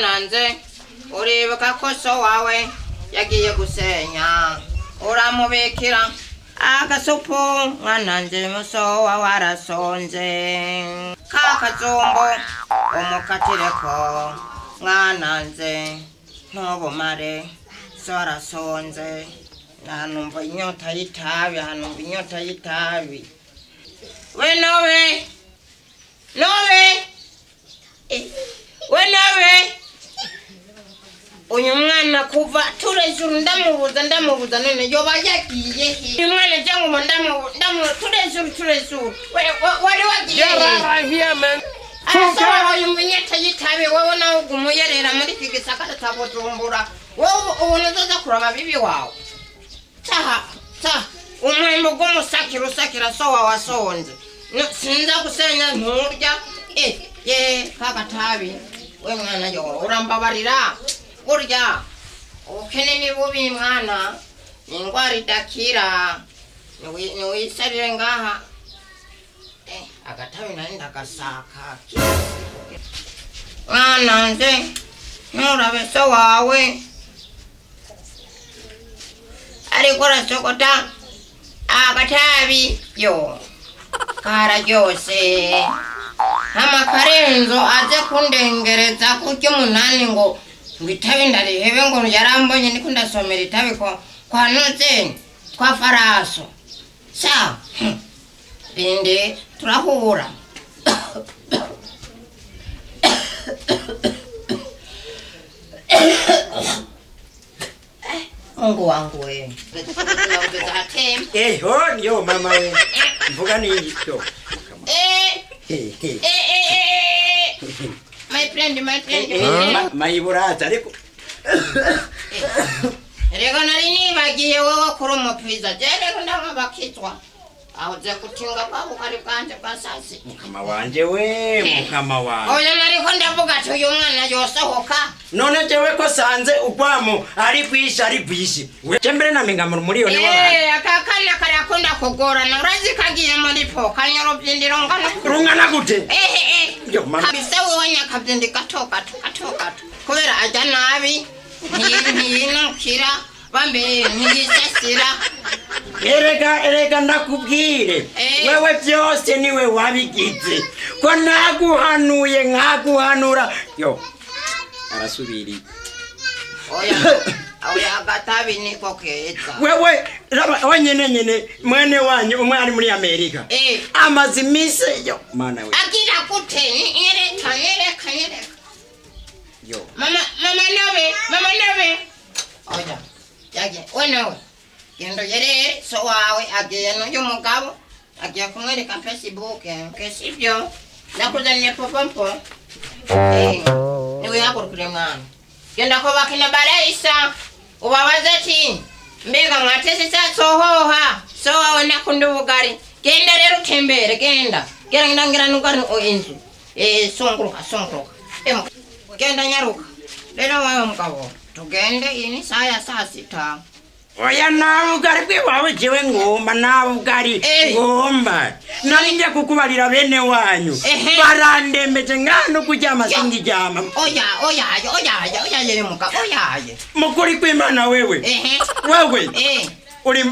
Mwananze, uribuka ko so wawe yagiye gusenya, uramubikira agasupu. Mwananze, muso wawe arasonze, kakazumbu umukatireko. Mwananze, ntubumare, so arasonze. Ahanumva inyota y'itabi, ahanumva inyota y'itabi. We nowe, nowe. Eh, we nawe, uyu mwana kuva turejuru ndamubuza, ndamubuza, none yoba yagiye he? Uyu mwana cyangwa ndamu turejuru, turejuru. Wari wagiye he? Arasaba yumva inyota y'itabi. Wowe nawe uguma uyerera muri iki gisagara cya Bujumbura. Wowe ubona uzoza kuraba bibi wawe. Taha, taha, umwembe gw'umusakira usakira so wawe asonze. Sinza gusenya, nturya. Eh, ye kagatabi we mwana, yo urambabarira. Burya ubukene ni bubi mwana, ni ingwara idakira. Niwisarire ngaha. Eh, agatabi nari ndagasaka. Mwana nje, nturabe so wawe ariko arasogota agatabi. Yo kararyoshe. Hama Karenzo aze kundengereza kurya umunani ngo itabi ndarihebe, ngo yarambonye ndiko ndasomera itabi ko kwa noze kwa Faraso. Sa rinde turahura. Mungu wangu we. Eh, ho, yo mama we. Mvuga ni yo. Eh, Eh, eh. eh, eh, eh. My friend, my friend, my friend. Mayiburaza ariko. Rego nari nibagiye wowe kuri umupiza. Je rero ndabakizwa. Aho uze gutinga kwa bukari bwanje bwa sasi. Mukama wanje we, mukama wanje. Oya, nariko ndavuga ati uyu mwana yosohoka. None jewe ko sanze ugwamo ari kwisha, ari kwishi. We mbere namenga mu miliyoni w'abantu. Eh, aka kana karakunda kugorana. Urazi kagiye muri po kanyorobyindiro ngana. Rungana gute? Eh, eh. Yo mama. Kabisa wewe, nyakabyindi gato gato gato gato. Kubera ajya nabi, ntiyinukira, bambe ntiyisasira. Erega, erega ndakubwire. Eh. Wewe byose niwe wabigize. Ko naguhanuye nkaguhanura. Yo. Arasubiri. Oya, oya, agatabi niko keza. Wewe raba wenyene nyene mwene wanyu umwe ari muri Amerika. Eh. Amaze iminsi, yo mana we. Agira gute? Nyereka, nyereka, nyereka. Yo. Mama, mama nawe, mama nawe. Oya, yaje, we nawe. Genda uyerere, so wawe agiye n'uyu mugabo agiye kumwereka Facebook. Ke sibyo? Nakuzaniye popompo. Eh, niwe yagurukire mwana. Genda ko bakina barayisa. Ubabaze ati mbega mwatese sa sohoha. So wawe nakunda ubugari. Genda rero utembere, genda. Genda ngira nugari o inzu. Eh, sunguruka, sunguruka. Em, genda nyaruka. Rero wewe mugabo, tugende, iyi ni saa ya 6:00. Oya, nawe ubugari bw'iwawe jewe ngomba, nawe ubugari Eh. ngomba. Nari ngiye kukubarira bene wanyu. Ehe. Barandembeje ngano kuryama singiryama. Oya, oya, oya, oya, ye mugabo, oya. Mukuri kw'Imana wewe. Ehe. Wewe Eh,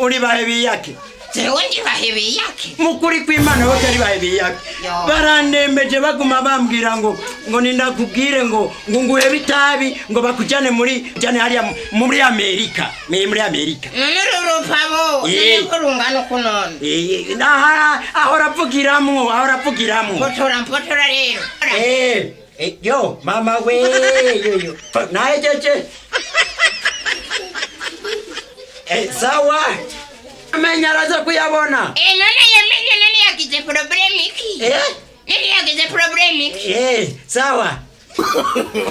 uri bahebiyake. Jewe ndi bahebiyake. Mukuri kw'Imana wewe ari bahebiyake. Yo. Barandembeje baguma bambwira ngo nindakubwire ngo nguhebe itabi, ngo bakujane muri jane hariya muri Amerika. Muri Amerika. None uru rupabo, Eh. none ko rungana uku none? Eh, aha ahora avugiramwo, ahora avugiramwo. Mpotora, mpotora rero. Eh, eh, yo mama we, yo yo nahejeje. Eh, sawa, amenya araza kuyabona. Eh, none yamenye, none yagize problem iki? Eh. None yagize problem iki? Eh, sawa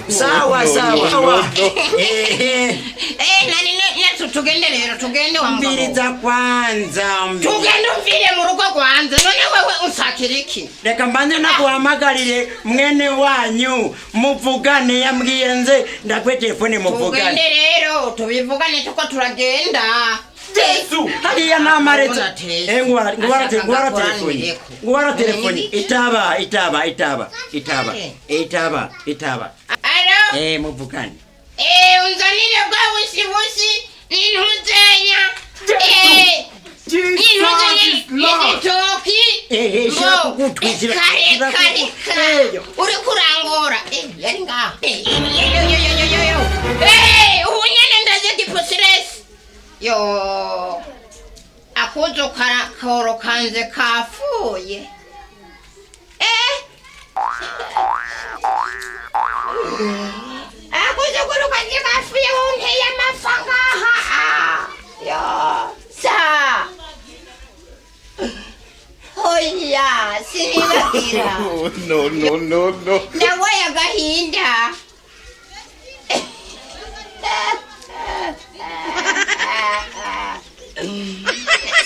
sawa sawa sawa. Eh, eh. Eh, nani ne tugende rero, tugende wa mugabo. Mbiriza kwanza. Tugende umvire mu rugo kwanza. None wewe unsakira iki? Reka mbanze naguhamagarire mwene wanyu muvugane, yambwiye nze ndakwe telefone muvugane. Tugende rero tubivugane tuko turagenda. Yesu, hariya namaretse. Mbona tesi. Eh, nguwara Ashaka nguwara ngakoranire telefoni. ko. Nguwara telefoni. Ni ibiki? Itaba, itaba, itaba, itaba. Eh. Itaba, itaba. Alo. Muvugane. Unzanire bwa busibusi n'intuzenya. N'intuzenya n'igitoki. Shira kugutwi, Kare shira kare kugutwi. Kare. Yo. Uri kurangora. Yari ngaho. Yo yo yo yo yo yo. Ubu nyene ndaje giposiresi. Yo. Akuzo koro kanze kafuye. Akuzo koro kanze kafuye unteye amafa ngaha. Yo. Sa. Oya, sinibagira. No, no, no, no. Ndagwaye agahinda.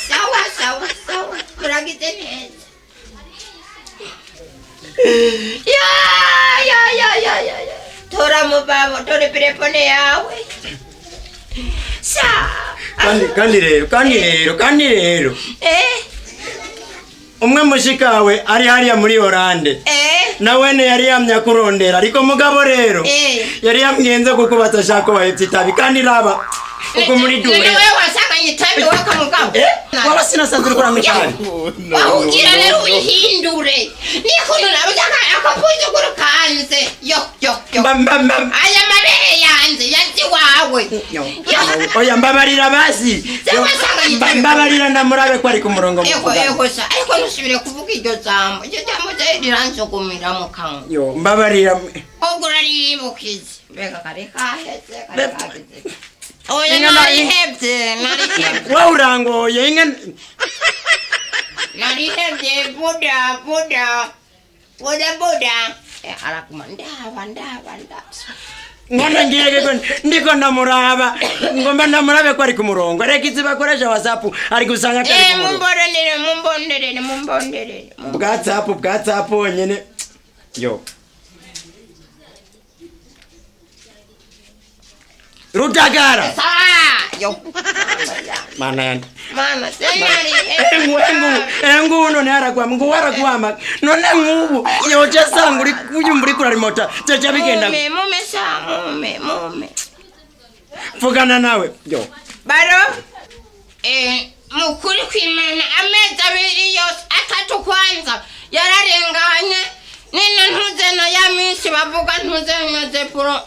Sawa sawa sawa, muragize neza. Ya ya ya ya ya ya. Tora mubabo, tora telefone yawe. Sa. Kandi rero, kandi rero, kandi rero. Umwe mushikawe ari hariya muri Orande. Nawene yari yamye akurondera, ariko mugabo rero yari yamwenze kuko batashaka bahetse itabi, kandi raba uko muri None dure. wewe wasanganye itabi waka mugabo. Waba sinasanzwe uriko uranywa itabi. No, Wahugira rero no, no. uyihindure. Nikuntu nabuze akapuzukuru kanze. Yo yo yo. Mba mba mba. Aya mabere yanze yazi wawe. Yo. Oya, mbabarira basi. Wasanganye itabi. Mbabarira ndamurabe ko ari ku murongo Ego muvugane. ego sa, ariko ntusubire kuvuga iryo jambo. Iryo jambo ryo riransukumira mu kanwa. Yo, mbabarira. Ubwo urariyibukiza. Mbega kare kaheze kare kaheze. Oya, Inka narihebye narihebye. Wowe urangoye inka. Narihebye buda buda. Buda buda. Arakuma ndaba ndaba ndaba. Ngona ngireke ko ndiko ndamuraba, ngomba ndamurabe ko ari ku murongo. Reka izi bakoresha WhatsApp, ari gusanga atari ku murongo. Mumbonderere mumbonderere mumbonderere. Bwatsapu, bwatsapu wonyene yo. Rutagara. Sa yo. Mana yandi. Mana senari. Engu engu engu, none aragwama ngo waragwama none nk'ubu yoca asanga uri uyumva uri kurarimota cyaca bigenda. Mume mume sa mume mume. Vugana nawe yo. Baro mukuri kwimana amezi 2 yose 3 kwanza yararenganye nina ntuzena ya minsi bavuga ntuzena zepuro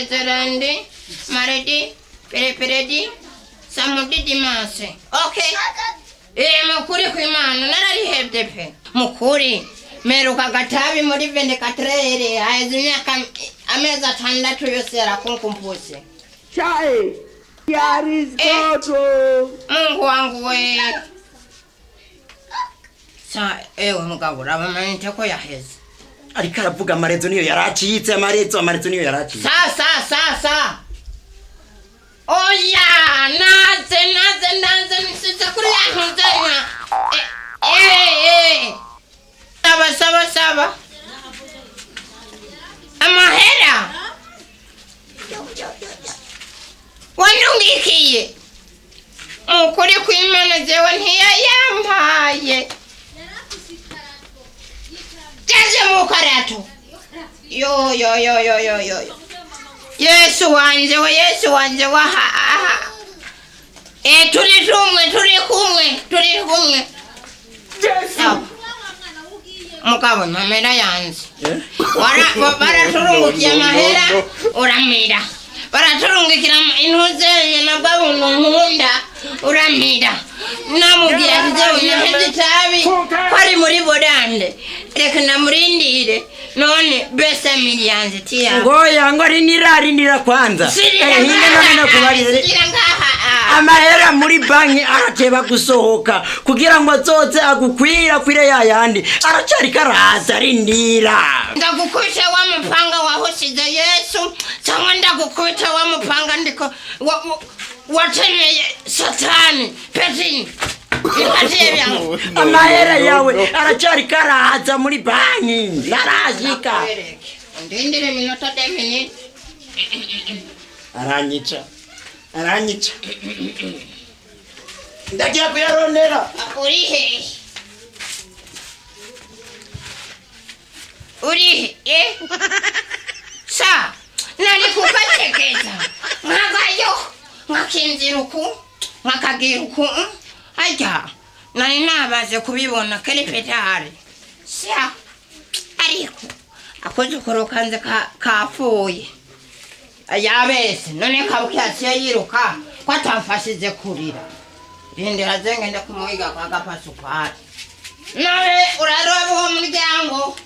zerandi maredi pereperedi samudi dimanse. Okay, mukuri kwimana nararihebye pe. Mukuri meruka gatabi muri 24 haheze imyaka amezi 6 yose yarakunkumpuse. Chai, here is God. Oh. Mungu wangu we. Sa ewe mugabo uraba amayinite ko yaheze. Ariko aravuga amarezo niyo yaracitse, amarezo, amarezo niyo yaracitse. Sa sa sa sa. Oya, naze naze naze nsize kuri ya ntuzenya. Saba saba saba. Amahera. Wandungikiye. Mukuri kwimana jewe ntiyayampaye. Jaje mu karato. Yo yo yo yo yo yo. Yo. Yesu wanje we, Yesu wanje wa ha ha. Turi kumwe turi kumwe turi kumwe. Jesu. Mugabo namera yanze. Baraturungukiye No, no, amahera no. uramira. Baraturungikira intuzenye na bwa buntu nkunda uramira. Namubwira ati jewe naheze itabi ko ari muri borande. Reka namurindire none besa miri yanze tiya. Ngoya ngo rinira rinira kwanza. Sirira Hinge none nakubarire. Sirira ngaha. Ah. Amahera muri banki arateba gusohoka kugira ngo azoze agukwira kwire yayandi aracari karaza, rindira. Ndagukubita wa mupanga wahushize Yesu, cyangwa ndagukubita wa mupanga ndiko watemeye Satani petini ifatiye byangu. Amahera yawe aracari karaza muri banki, narashika. Nakwereke. Undindire minota 10 minutes. Aranyica, aranyica, ndagiye kuyaronera. Uri hehe? Uri he? Sa. Nari kugategeza nkagayo, nkakinzira uku, nkakagira uku. Ajya nari nabaze kubibona kerepetari sha, ariko akuzukuru kanze kapfuye yabese. None kabuke yaciye yiruka ko atamfashize kurira. Rindira ze ngende kumuhiga kwa Gapasupari. Nawe uraraba uwo muryango.